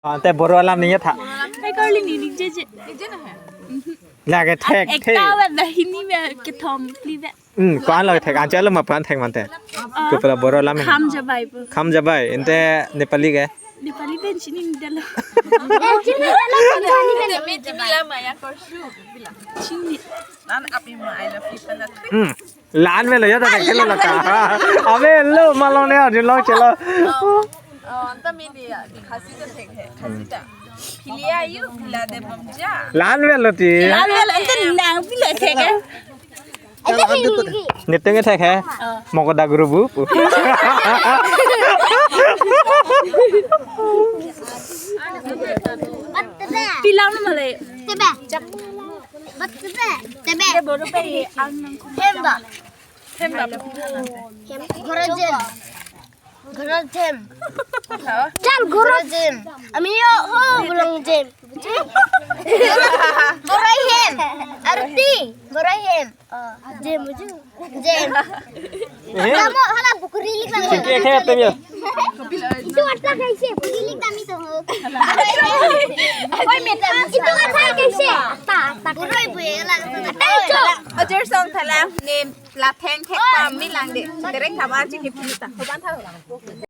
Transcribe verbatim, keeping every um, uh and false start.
Ante Boro alam ningje tha. Hai Karli, neli ningjeje. Lake thek, thek. Ekta vet, dahini vet, kethom phli vet. Hmm, ko-an lo thek, anchot lo ma, ko-an thek mante. Ah. Kopilo Boro alam ningje. Kham jabai pu. Kham jabai, ante Nepali ke? Nepali pen chinidetlo. Eh, chinidetlo, Nepali pen. Nepali pen. Chini. Nan api ma, I love you pala. Hmm. La-an avelo ya, ta thek lo lata. Avelo, malom ne, arjun long chelo. Oh, oh, ta mini ya, Khasi ta thek hai, Khasi ta. Phili ayu, phila de bamja. La-an avelo ti. La-an avelo, ante nang phila thek hai. Netum ke thek hai. Oh. Mokoda guru bu. Pilang na malai. Tebe. Bat tebe. Tebe. Tebe, Boro pe ang nang. Hem ba. Hem ba. Hem. Ghoro jem. Ghoro jem. Chal ghoro jem. Ami yo ho bulong jem. Ghoro hem. Arti. Ghoro hem. Oh, jem uju. Jem. Eh? Kamu hala pukuri lik lang. Singki ekhe atum ya. Itu atla kaise? Pukuri lik kami tuh. Oi, meta. Itu atla kaise? Atla, atla. Buroi bu ya lang. Atla itu. Ajar song thalang nem la theng thek pam mi lang de. Direct thamar chiki phili ta. Hoban tha.